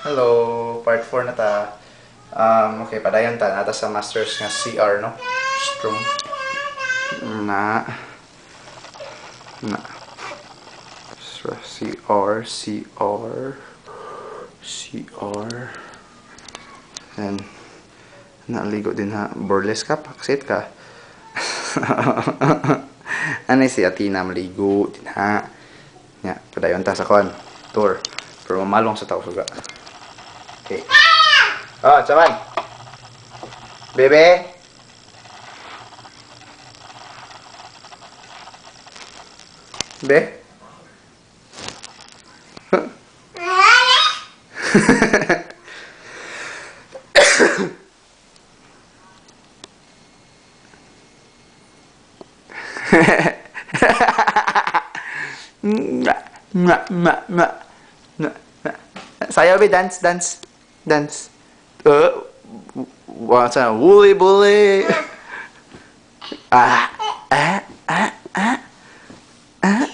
Hello, part 4 na ta. Okay, padayon ta nata sa masters nga CR, no? Strong. Na. Na. CR, CR, CR. And naligo din ha. Burlesque ka, paksit ka. Ano si Athena maligo din ha. Nya, padayon ta sa kon. Tour. Pero mamalong sa tao suga. Okay. Oh, saman. Bebe. Be. Sayaw, be, dance, dance, dance. What's that? Wooly bully. Ah, ah, ah, ah, ah,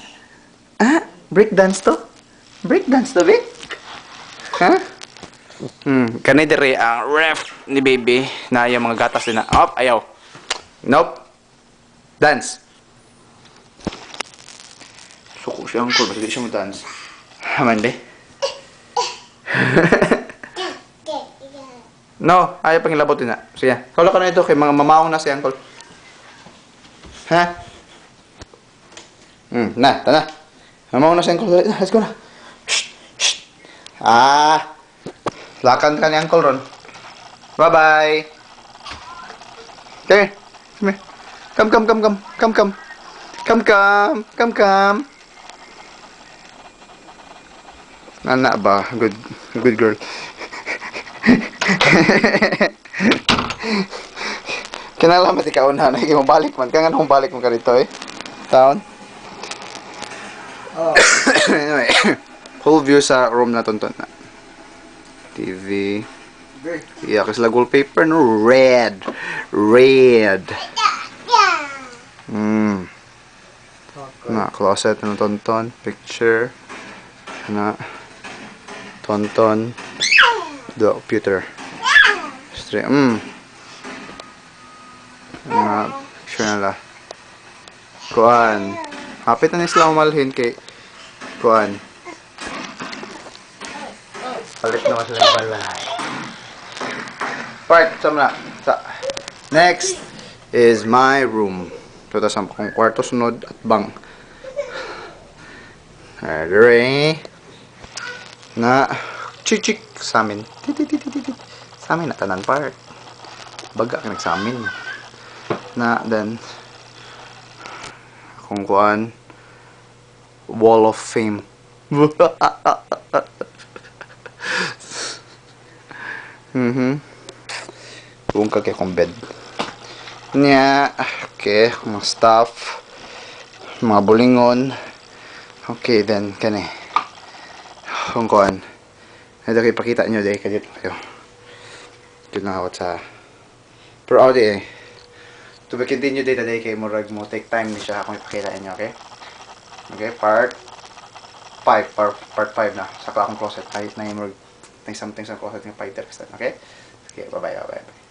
ah. Break dance to? Break dance to, be? Huh? Kanay dire ang ref ni baby na yung mga gatas din na. Op, ayaw. Nope. Dance. Suko siya uncle, basta di siya mo dance. Haman, be? No, ayaw pang ilabot din na. Sige, kawala ka na ito kay mga mamaong na si uncle. Ha? Na, tana. Mamaong na si uncle. Let's go na. Shh, shh. Ah. Lakan ka ni uncle ron. Bye-bye. Okay. Come here. Come, come, come, come. Come, come. Come, come. Come, come. Anak ba? Good, good girl. Kinala man ikaw na, na balik man. Kaya nga nung balik man ka dito eh. Taon. Oh. Anyway, whole view sa room na tonton na. TV. Yeah, kasi lag wallpaper no red. Red. Na closet na tonton, picture na tonton, the computer. Stream. Na picture na la. Kuan. Hapit na ni sila umalhin kay kuan. Palit naman sila ng balay. Part sa na. Sa. Next is my room. Ito ta sa akong kwarto sunod at bang. Alright. Na chik sa amin. Tit. Sa amin na tanan part. Baga ka nagsamin. Na then akong kuan Wall of Fame. Buong ka kay akong bed. Nya, okay, mga staff, mga bulingon. Okay, then kani. Kung kuan. Ito kay pakita nyo dahil kadit kayo. Dito na ako sa pero out eh. To be continue data day kay murag mo take time ni siya akong ipakita inyo, okay? Okay, part 5, part 5 na. Sa akong closet. Kahit na murag may something sa closet ng fighter, okay? Okay, bye-bye, bye-bye.